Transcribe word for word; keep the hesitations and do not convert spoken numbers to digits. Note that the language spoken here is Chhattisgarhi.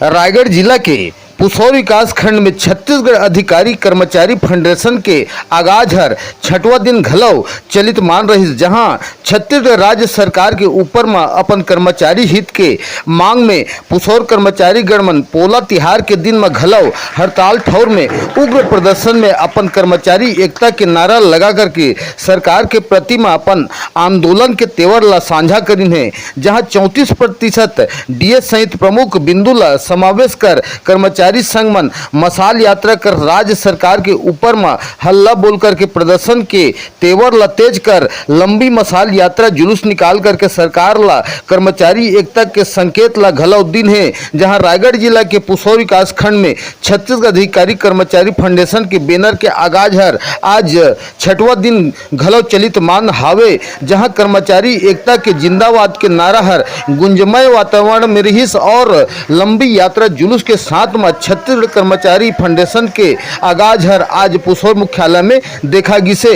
रायगढ़ जिला के पुसौर विकास खंड में छत्तीसगढ़ अधिकारी कर्मचारी फेडरेशन के आगाज हर छठवां दिन घलव चलित मान रहिस, जहां छत्तीसगढ़ राज्य सरकार के ऊपर म अपन कर्मचारी हित के मांग में पुसौर कर्मचारी गण मन पोला तिहार के दिन म घलव हड़ताल ठौर में उग्र प्रदर्शन में अपन कर्मचारी एकता के नारा लगा करके सरकार के प्रति म अपन आंदोलन के तेवर ला साझा करिन हे, जहां चौंतीस प्रतिशत डीएस सहित प्रमुख बिंदु ला समावेश कर कर्मचारी संघ मन मशाल यात्रा कर राज्य सरकार के ऊपर म हल्ला बोल करके प्रदर्शन के तेवर ला तेज कर लंबी मशाल यात्रा जुलूस निकाल करके सरकार ला कर्मचारी एकता के संकेत ला घलव दिन हे, जहां रायगढ़ जिला के पुसौर विकास खंड में छत्तीसगढ़ अधिकारी कर्मचारी फेडरेशन के बैनर के आगाज हर आज छठवां दिन घलव चलित मान हावे, जहां कर्मचारी एकता के जिंदाबाद के नारा हर गुंजमय वातावरण में रिहिस और लंबी यात्रा जुलूस के साथ म छत्तीसगढ़ कर्मचारी फेडरेशन के आगाज हर आज पुसौर मुख्यालय में देखा गिसे।